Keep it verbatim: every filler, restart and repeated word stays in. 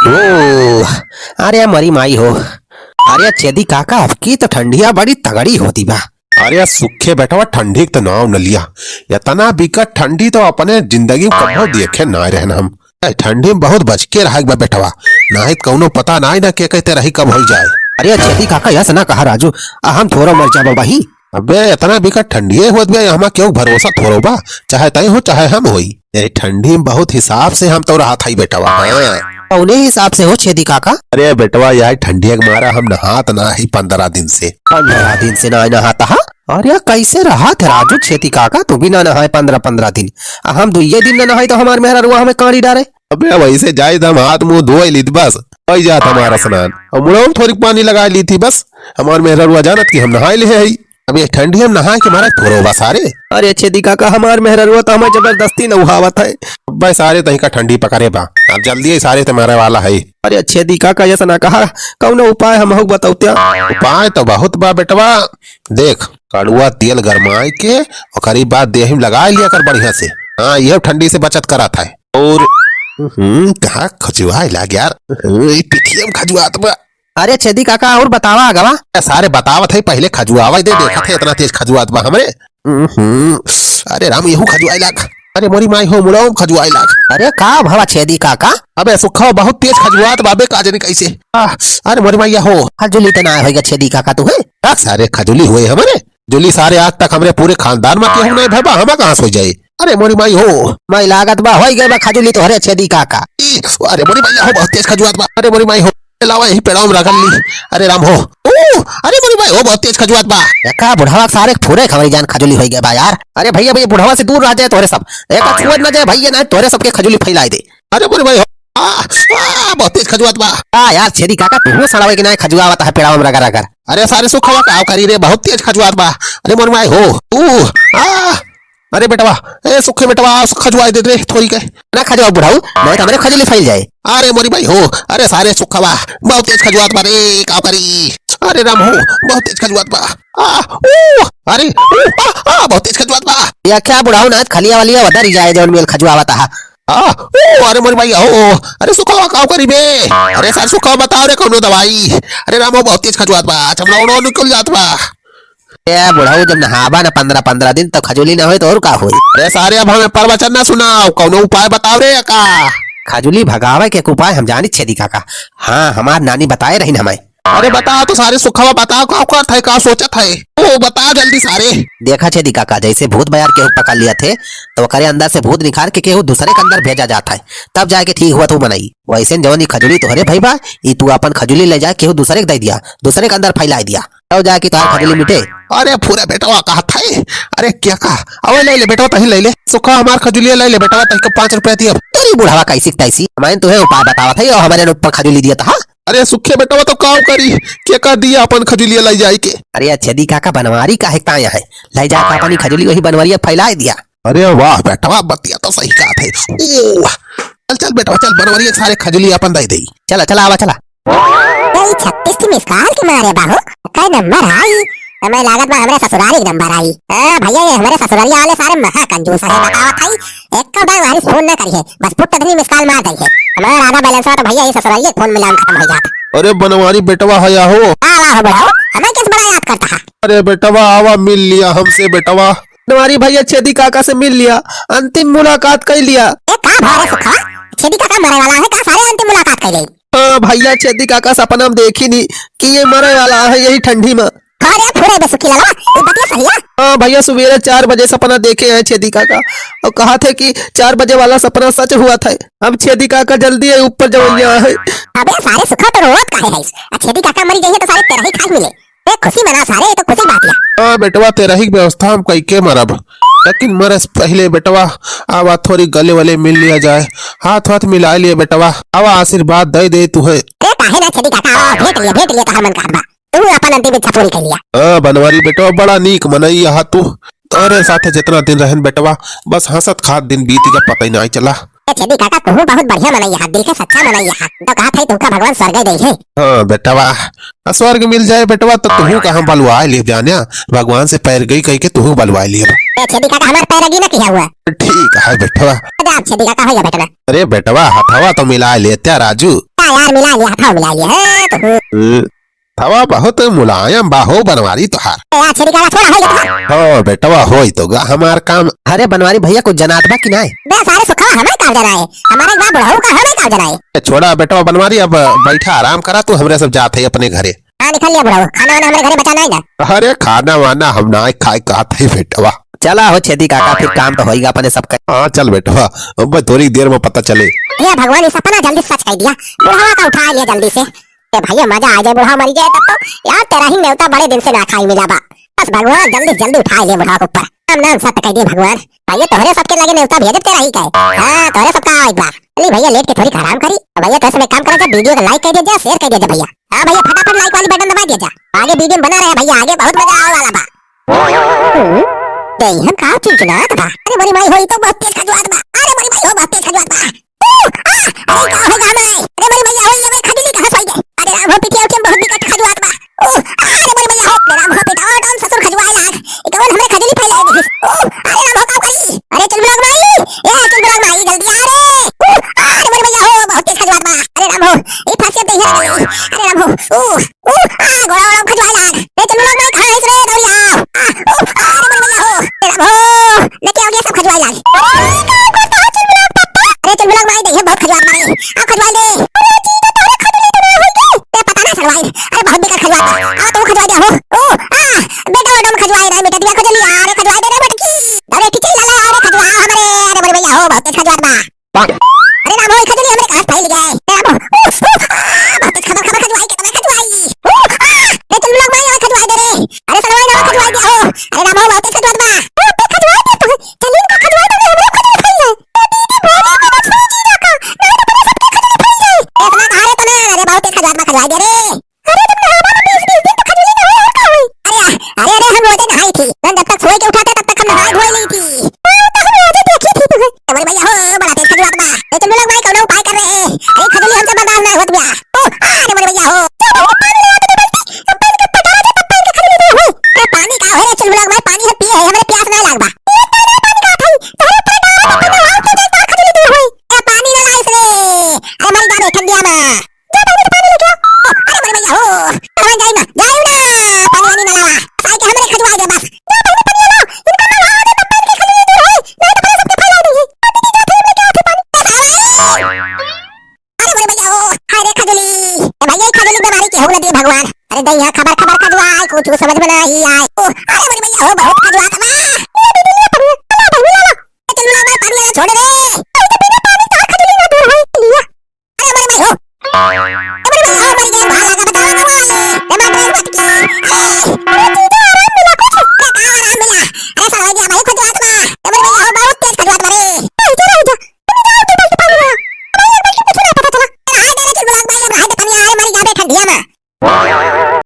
ओ, अरे मोरी माई हो। अरे छेदी काका, अबकी तो ठंडिया बड़ी तगड़ी होती बा। अरे सुखे बेटवा, ठंडी के तो नाव न लिया। इतना बिकट ठंडी तो अपने जिंदगी में कबो देखे ना रहन हम। ए, ठंडी में बहुत बच के रहे बा बेटवा, नाहीं त कौनो पता नाहीं ना के कहते रही कब हो जाए। अरे छेदी काका, यस ना कहा राजू, आ हम थोरो मर जाबो बही। अबे इतना बिकट ठंडिये होत बे, हमा केहू भरोसा थोरो बा, चाहे तय हो चाहे हम होई। ए ठंडी में बहुत हिसाब से हम तो रहत हई बेटवा। हाँ। कौने हिसाब से हो छेदी काका? अरे बेटवा, यही ठंडिया के मारा हम नहात ना ही पन्द्रह दिन से। पन्द्रह दिन से ना नहाता हा? अरे कैसे रहत है राजू छेदी काका, तू भी ना नहाए पन्द्रह पन्द्रह दिन? आ हम दुइये दिन ना नहाई तो हमार मेहररुआ हमें काड़ी डारे। अबे वैसे जाए तो हम हाथ मुंह धोए ली थी बस, हो जात हमारा स्नान। और मुड़ो में थोड़ी पानी लगा ली थी बस, हमार मेहररुआ जानत कि हम नहाए ले हई। अब ये ठंडी हम नहाए के मारे थोरो बा सारे। अरे छेदी काका, हमार मेहररुआ तो हमें जबरदस्ती नहावत है। अबे सारे तहीं का ठंडी पकड़े बा, अब जल्दी ही सारे तुम्हारे वाला है। अरे छेदी काका, ऐसा ना कहा, कौनो उपाय हमहू बताओ त्या। उपाय तो बहुत बा बेटवा, देख कड़ुआ तेल गरमाए के ओकरी बाद देह में लगा लिया कर बढ़िया से। हाँ, ये ठंडी से बचत करत है। और हम्म, कहाँ खजुआए लाग यार, हम्म, ई पिठिया में खजुआत बा। अरे छेदी काका, और बतावा आगवा। ए, सारे बतावत है, पहले खजुआवा दे, देखत है इतना तेज खजुआत बा हमरे। हम्म, अरे राम, यहू खजुआए लाग। अरे मोरी माई हो, मुड़ो खजुआए लाग। अरे का भवा छेदी काका? अबे सुखवा बहुत तेज खजुआत बा बे, का जाने कैसे। आह, अरे मोरी माई हो। खजुली तो ना होएगा छेदी काका तू है? आ, सारे खजुली हुए हमरे। जुली सारे आज तक हमरे पूरे खानदान में केहू नहीं भवा, हमा कहाँ से हो जाए? अरे मोरी माई हो। माई लागत बा, होई गए बा खजुली तोहरे छेदी काका। ई, अरे मोरी माई हो, बहुत तेज खजुआत बा। अरे मोरी माई हो, लावा यही पेड़ाव में रगड़ ली। अरे राम हो। ओ, अरे मोरी माई हो, बहुत तेज खजुआत बा। देखा बुढ़वा सारे फूरे खबरी जान खजुली होई गए बा यार। अरे भैया, भैया बुढ़वा से दूर रह जाए तोहरे सब। एक छुअत ना जाए भैया, ना तोहरे सबके खजुली फैलाई दे। अरे मोरी माई हो। आ, आ, बहुत तेज खजुआत बा। आ यार छेदी काका, तू सड़वे के ना खजुआवत है पेड़ाव में रगड़ रगड़। अरे सारे सुखवा का करी रे, बहुत तेज खजुआत बा। अरे मोरी माई हो। ऊ, आ, अरे बेटवा, ए सुखे बेटवा, खजुआए दे रे थोड़ी के। ना खजुआ बुढ़ाऊ, नहीं तो हमरे खजुली फैल जाए। अरे मोरी माई हो, अरे सारे सुखवा, बहुत तेज खजुआत बा रे, का करी? अरे राम हो, बहुत तेज खजुआत बा। आ, ओ, अरे, ओ, आ, आ, बहुत तेज खजुआत बा। या क्या बुढ़ाऊ नाथ खलिया वाली है, उधर ही जाए जौन मेल खजुआवत हा। आ, ओ, अरे मोरी माई हो, अरे सुखवा का करी बे? अरे सर सुखवा बताओ रे कौनो दवाई। अरे राम हो, बहुत तेज खजुआत बा, चमड़ा उड़ो निकल जात बा। ए बुढ़ऊ, जब नहाबा न पन्द्रह पन्द्रह दिन तो खजुली ना होई तो और का होई? अरे सारे, अब हमें प्रवचन ना सुनाओ, कौनो उपाय बताओ रे का। खजुली भगावे के एक उपाय हम जानी छेदी काका। हाँ, हमार नानी बताए रही हमें। अरे बताओ तो सारे सुखवा, बताओ का करत है, का सोचत है? ओ बताओ जल्दी सारे। देखा छेदी काका, जैसे भूत बयार केहू पकड़ लिया थे तो ओकरे अंदर से भूत निकाल के केहू दूसरे के अंदर भेजा जात है, तब जाके ठीक हुआ तू मनई। वैसे जौन ई खजुली तोहरे भई बा, ई तू अपन खजुली ले जा केहू दूसरे के दे दिया, दूसरे के अंदर फैला दिया। आओ जाके तोहार खजुली मिटे। अरे फूरे बेटवा कहत है। अरे क्या कहा? अबे ले ले बेटवा, तही ले ले। सुखा हमार खजुलिया ले ले बेटवा, तही का पाँच रुपया दिया। तेरी बुढ़ावा कैसी तैसी। हमारे तुहे उपाय बतावत है और हमारे ऊपर खजुली दिया था। अरे सुखे बेटवा तो काव करी, के का दिया अपन खजुलिया ले जाई के। अरे छेदी काका बनवारी काहे ताया है, ले जाके अपनी खजुली वही बनवारी फैला दिया। अरे वाह बेटवा, बतिया तो सही कहत है। ओ, चल चल बेटवा चल, बनवारी एक सारे खजुली अपन दे दे। चला चला आवा चला। तो ई छत्तीस की मिस कॉल के मारे बाहू, कई नंबर आई? हमें लागत बा हमरे ससुरारी के नंबर आई। हाँ भैया, ये हमरे ससुरारी वाले सारे महा कंजूस है, बतावत है। एक का बार हमारी फोन ना करी है, बस पुट दनी मिस कॉल मार दई है। हमारा आधा बैलेंस तो भैया ये ससुरारी के फोन मिलान खत्म हो जात। अरे बनवारी बेटवा है या हो? हाँ, वाह हो बुढ़ाओ, हमें किस बड़ा याद करता है? अरे बेटवा आवा मिल लिया हमसे बेटवा। बनवारी भैया छेदी काका से मिल लिया, अंतिम मुलाकात कर लिया। ए का भारे सुखा, छेदी काका मरे वाला है का, सारे अंतिम मुलाकात कर गई? हाँ भैया, छेदी काका सपना में देखी नी कि ये मरे वाला है यही ठंडी में। अरे फुरे बे सुखी लाला, ये बतिया सही है। हाँ भैया, सुबेरे चार बजे सपना देखे हैं छेदी काका, और कहा थे कि चार बजे वाला सपना सच हुआ था। अब छेदी काका जल्दी है ऊपर जवैया है। अबे सारे सुखा तो रोवत काहे है? आ छेदी काका मरी गई है तो सारे तेरा ही खाई मिले। ए खुशी मना सारे, ये तो खुशी बात है। हाँ बेटवा, तेरा ही व्यवस्था हम कई के मरब, लेकिन मरे से पहले बेटवा आवा थोड़ी गले वले मिल लिया जाए, हाथ वाथ मिला लिए बेटवा, आवा आशीर्वाद दे दे तू है। अरे काहे ना छेदी काका, आवा भेंट लिया, भेंट लिया तो हर मन कहत बा। तू अपन अंतिम इच्छा पूरी कर लिया। हाँ बनवारी बेटवा, बड़ा नीक मनई यहाँ तू। तोरे साथे जितना दिन रहन बेटवा, बस हंसत खात दिन बीत गया, पता ही नहीं चला। ए छेदी काका, तू बहुत बढ़िया मनई यहाँ, दिल के सच्चा मनई यहाँ। तो कहा था तुमका भगवान स्वर्ग दे है। हाँ बेटवा, आ स्वर्ग मिल जाए बेटवा तो तू का हम बलवाए ले जाने, भगवान से पैर गई कह के तू बलवाए ले। ए छेदी काका, हमार पैर गई ना किया हुआ। ठीक है बेटवा। अरे आप छेदी काका हो जा बेटवा। अरे बेटवा, हथवा तो मिला लेते राजू। का यार, मिला लिया, हथवा मिला लिया, हाँ, तो हूँ। ए, थवा बहुत मुलायम बा हो बनवारी तोहार। ए, यार, छेदी काला छोड़ा, होई गया। हो बेटवा, होई तो गा हमार काम। अरे बनवारी भैया, कुछ जनात बा कि नाय? बे सारे सुखवा हमें का जनाए, हमारे एक बार बुढ़ऊ का हमें का जनाए। ए, छोड़ा बेटवा बनवारी, अब बैठा आराम करा तू, हमरे सब जात है अपने घरे। हाँ, निकल लिया बुढ़ऊ, खाना वाना हमरे घरे बचा नाई ना। अरे खाना वाना हम नाई खाए कहत है बेटवा। चला हो छेदी काका, फिर काम तो होइगा अपने सबका। हाँ चल बेटवा, अब थोड़ी देर में पता चले। हे भगवान, ई सपना जल्दी सच कइ दिया, बुढ़वा का उठा लिया जल्दी से। ए भैया, मजा आ जाए, बुढ़वा मरी जाए तब तो। यार, तेरा ही नेवता बड़े दिन से ना खाई मिला बा। बस भगवान जल्दी से जल्दी उठा ले बुढ़वा के ऊपर। राम नाम सत्य कइ दिए भगवान। भैया, तोहरे सबके लगे नेवता भेजब तेरा ही का है। हाँ, तोहरे सबका आओ एक बार। अली भैया, लेट के थोड़ी आराम करी। अब भैया, तोहरे सब एक काम करा जा, video को like कइ दिया जा, share कइ दिया जा भैया। हाँ भैया, फटाफट like वाली button दबा दिया जा। आगे video में बना रहे भैया, आगे बहुत मजा आवे वाला बा। हम्म, दे हम का चीज ना था। अरे मोरी माई हो, ई तो बहुत तेज खजुआत बा। अरे मोरी माई हो, बहुत तेज खजुआत बा। ऊ, आ, अरे का हो गा माई? अरे मोरी मैया हो, ई हमार खजुली कहाँ से आई गए? अरे राम हो, पिटिया उठिया बहुत बिकट खजुआत बा। ऊ, आ, अरे मोरी मैया हो, अरे राम हो, पिटावा डाउन ससुर खजुआए लाग। ई कौन हमरे खजुली फैलाए दिस? ऊ, अरे राम हो, का करी? अरे चुलबुला माई, ए चुलबुला माई, जल्दी आ रे। ऊ, आ, अरे मोरी मैया हो, बहुत तेज खजुआत बा। अरे राम हो, ई फांसी अब दे है रे। अरे राम हो, ऊ, ऊ, आ, गोड़ा, गोड़ा खजुआए लाग। ए, चुलबुल माई, कहाँ है रे, दौड़ी आओ। आ, ऊ, आ, अरे, मोरी मैया हो, ए, राम हो, लेके आओ, ये सब खजुआए लाग। अरे, का करता है चुलबुल पप्पा? अरे, चुलबुल माई, दहिया बहुत खजुआत मारे। आ, खजुआए दे। अरे, जी, तो तोरे खजुली तो ना होई के। ते पता ना, सड़वाई। अरे, बहुत बेकार खजुआत बा। आ, तू खजुआए दे हो। ओ, आ, बेटा, बेटा, खजुआए दे, बेटा, दिया खजुली, अरे, खजुआए दे रे, बेटकी। अरे, टिकली लाला, अरे, खजुआ, हमरे, अरे, मोरी मैया हो, बहुत तेज खजुआत बा। अरे राम हो, ई खजुली हमरे कहाँ फैल गए? ए राम हो, ऊ, ऊ, आ, बहुत तेज खबर, खबर खजुआई, कितना खजुआई। ऊ, आ, ए चुलबुल माई, अरे खजुआई दे रे। अरे सड़वाई ना, खजुआई दे हो। अरे राम हो, बहुत तेज खजुआत बा। ओ, बे खजुआई दे तू। चलिन का खजुआई दे, हमरे खजुली फैल गए। ए दीदी, बोले के बस में जी रखा। नहीं तो पहले सबके खजुली फैल गए। इतना कहा रे तूने, अरे बहुत तेज खजुआत बा, खजुआई दे रे। अरे जब नहावा तो बीस बीस दिन तो खजुली ना होई, और का होई? अरे, अरे, अरे, हम रोजे नहाई थी। हम जब तक सोए के उठाते तब तक हम नहाए धोए ली थी। हाँ, तो हम रोजे देखी थी तुम्हें। ए मोरी मैया हो, बड़ा तेज खजुआत बा। ए चुलबुल माई, कौनो उपाय कर रे। अरे खजुली हमसे बर्दाश्त ना होत बा। ओ, आ, अरे मोरी मैया हो। जब हमने पानी लगा के बाल्टी, तब पहन के पटावा जाए, तब पहन के खजुली दूर होई। अरे पानी का हो रे चुलबुल माई, पानी हम पिए है, हमरे प्यास ना लाग बा। पिए तो ना पानी का थई, तोहरे ऊपर डाल के पटावा, तब जाए, तोहर खजुली दूर होई। ए पानी ना लाइस रे। अरे मर जाबे ठंडिया में। जा बहिनी के पानी लेके आओ। ओ, अरे मोरे भैया हो, कहाँ जाई ना, जाई ना, पानी वानी ना लावा। साई के हमरे खजुआई दे बस। जा बहिनी पानी ला, इनका ना लावा दे, तब पहन के खजुली दूर होई, नहीं तो पहले सबके फैला देंगे। आ दीदी, जा थे, लेके आओ थे पानी। बस आवा। अरे मोरे भैया हो, हाय रे खजुली। ए भैया, ई खजुली बीमारी के हो ना दिए भगवान। अरे दहिया खबर खबर खजुआई, कुछ समझ में नहीं आए। ओ, अरे मोरे भैया हो, बहुत खजुआत बा। ए दीदी, ले पानी, ला बहिनी, ला, ला। ए चुलबुल माई, पानी वाला छोड़ रे। अरे तो बिना पानी तो खजुली ना दूर होई, लिया। अरे मोरे भाई हो।